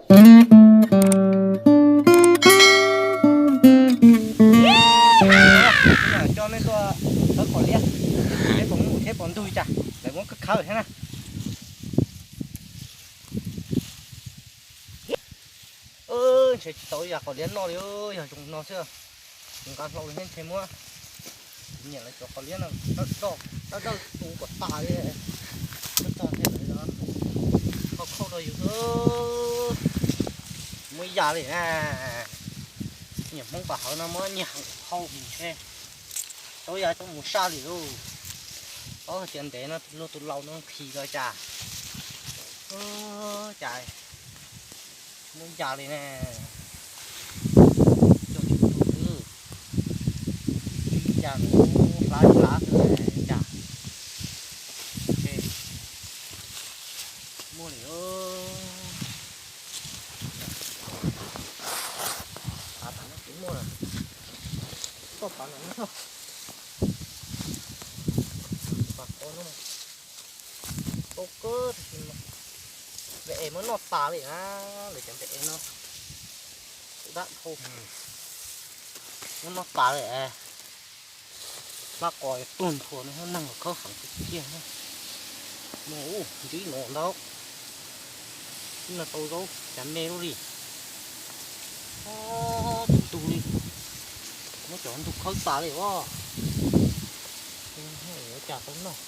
Coj nej tuaj khawb qos liab, thiab pom ntug cas lawv muab khawb thiab na. Ntshe tsis tau ib yam qos liab noj li, yog zoo no xwb. Nqa hlau li thiab ntshe muab nyiam lawv cov qos liab no dawb dawb tu kom tas li. Muab txog thiab lawv ho khauj rau yus xwb. Muab ib yam li na. Niam Hmoob pam hauv no muab nyiam hau ntshe tau ib yam coj mus saj li lauj. Paub hais tias ntev no luag tus laus no nqhis los cas. Cas muab ib yam li ne. Coj tsis tu xwb. Ib yam li hlab hlab xwb cas. Muaj li. Pav tam no tsis muaj lawm. Koj pav ntawm no, pav qos no, tau kawg tab sis mas npe es muab noj tas li na. Lawv cov npe es no dab dhau, muab noj tas li. Hlab qos tuag nthuav no, neeg los khawb heev tiag tiag. Mus ntsib no ntau, ib no tau zaub cas me lub li. Tus ntug li, muab cov ntug khawb tas li os. Ua cas tau noj.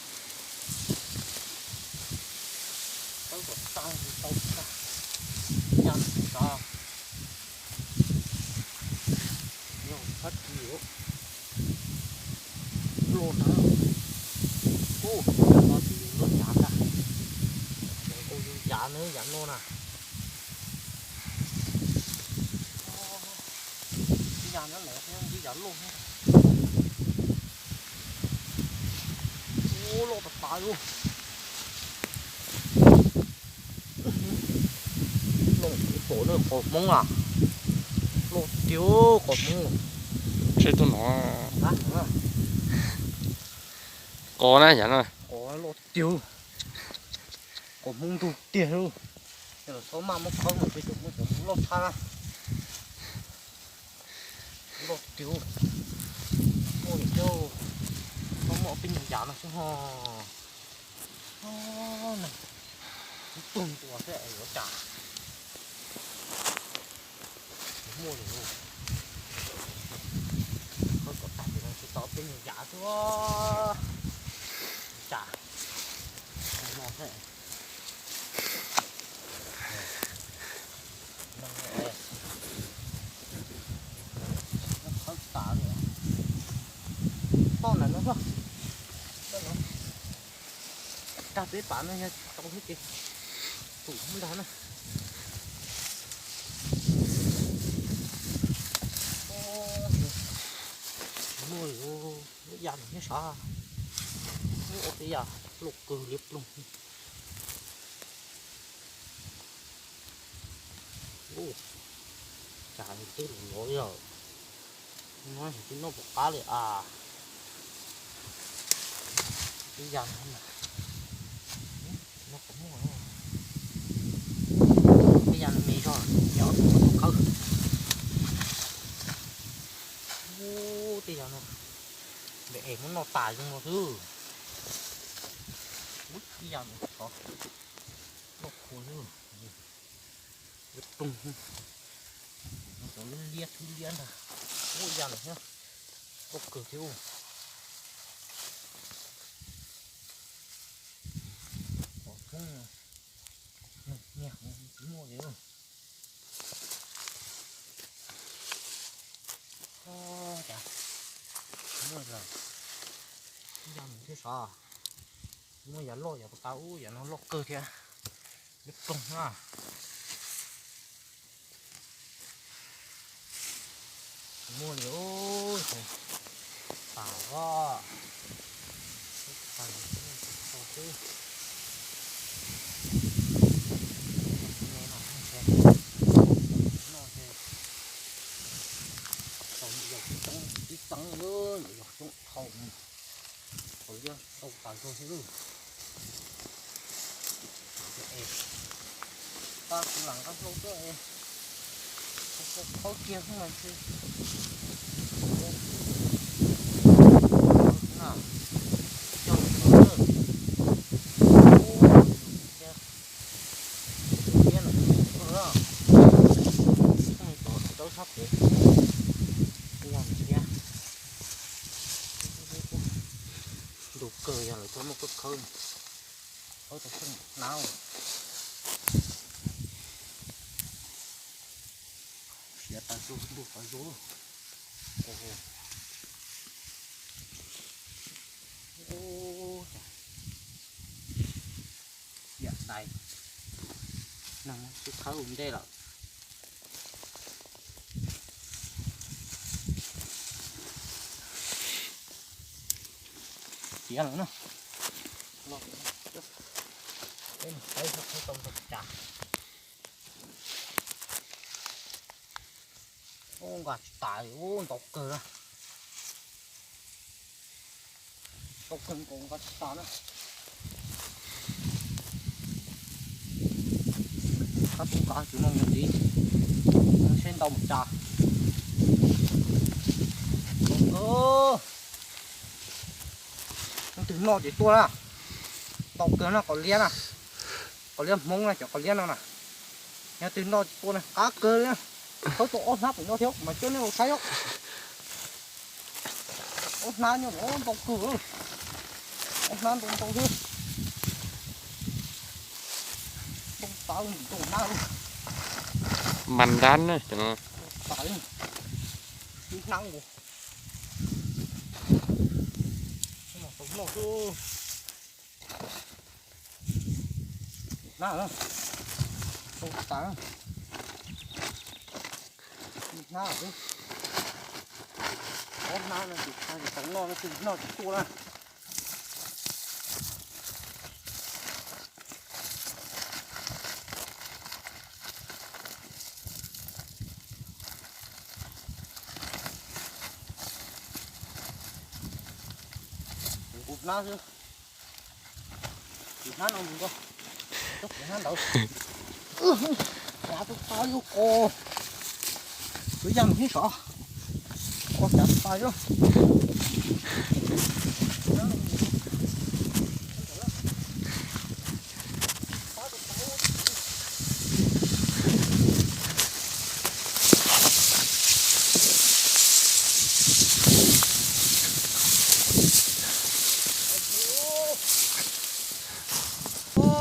Khawb kom tag tau tag, ya tov. Yog txhob ci loj na. Ub, cov no ces yus luaj yav ntag. Yus yav na, yav no na. Ib yav nyob no thiab, ib yav loj thiab. Ub, loj tas tas li. Loj, qos Hmoob a, loj tiag qos Hmoob. Seb tuaj no, qos na yam no, qos loj tiag, qos Hmoob ntug tiag lauj. Txhob maj muab khawb mas peb cov muab cov loj tshaj na. Loj tiag, muaj li thiab, tau muaj peb nyuag yav no xwb ho. Ub, tuag ntua xwb es yuav cas. Muaj li, khawb kom tag ces no tsis tau peb nyuag yav xwb. Cas no xwb. Khawb tas li. Toj ntawm no, toj no. Tag peb pav no yog tsis tau thiab ces tum ntag na. Muaj li, lub ya no thiab sav. Ub, ua tej yam loj kawg liab ploog. Ub, cas twb lov lov li lawm. No twb noj puas qab li as. Tej ya no, no puas muaj, tej ya no me zog, yog ob tug khawb. Ub, tej ya no, npe es muab noj tas zoo no xwb. Ub, tej ya no txhov, noj khuav xwb. Liab ploog, cov liab thwb liab ntag. Ub, ya no thiab, loj kawg thiab. Qos Hmoob, niag Hmoob tsis muaj li. Cas muaj lawm, ya no thiab sav. Muaj yav loj yav puas tas, ub, yav no loj kawg thiab. Liab ploog na. Muaj li, tas os. Tas xwb. Me no ntshe, no ntshe tau nyuam yaus coob ib txeeb, nyuam yaus coob dhau. Qhov liab tau tas zog xwb. Tab kuv lam nqa hlau tuaj es, qhov kiag xwb mas tsis na, coj mus ua tiag, tiag lawm, tuaj lawm, tuaj sab pem, yog tiag, ntu kawg yog lawv txhob muaj kawg khawb, khawb tau xeeb hnab. Siav tas zog ntuj tas zog. Yam dais, neeg twb khawb ua ntej lawm. Tiav lawm na. Peb mus saib saib tau ntau tsav. Ub, nqa tsis tas, ub, ntau kawg na. Ntau kawg nkaus nqa tsis tas na. Kab tub nqa tsis no mus ntxiv, seb ntau mus cas. Ntau kawg. Leej twg noj ces tuaj na. Ntau kawg no, qos liab na. Qos liab Hmoob na, cov qos liab no na. Yog twg noj ces tuaj na, qab kawg li na. Khawb tau ob hnab pem no thiab mas coj nej los saib os. Ob hnab nyob ntau kawg. Ob hnab ntau ntau thiab. Ntau tas ntau hnab. Mas dab na, ntau tas li. Ib hnab nkaus. Hnab, ntau tas. Ib hnab, ob hnab no ces tau noj, noj tsis tuaj na. Kuv hnab xwb. Kuv hnab no mus nkaus, kuv hnab ntawd. Cav tus tas yuav qos, kuv yam mus ib sav, qos cav tus tas yuav.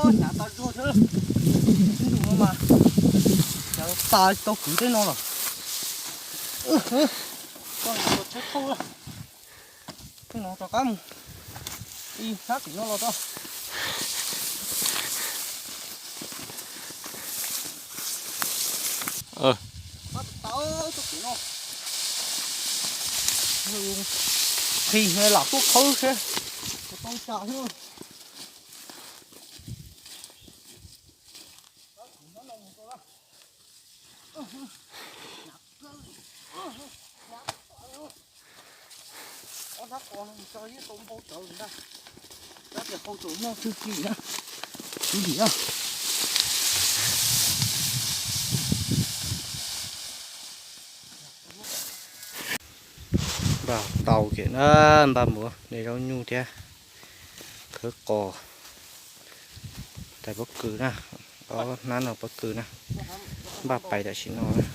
Hnab tas zog thiab, ib ntus no mas hnab tas tau kwv tej no lawm. Koj mus tsheb thauj, no rov qab mus ib hnab tim no los rau. Hnab tas tau tim no, qhis lam tuaj khawb seb puas tau cas thiab. Ob hnab qos no tso ib tau npau tsawv ntag. Tab tias qau tsaus noj txhwj ci na, txhwj ci na. Npaj tau kiag na, npaj muab niag zaub nyuj thiab khawb qos, tais pob kws na, ob hnab no pob kws na, npaj pais tam sim no na.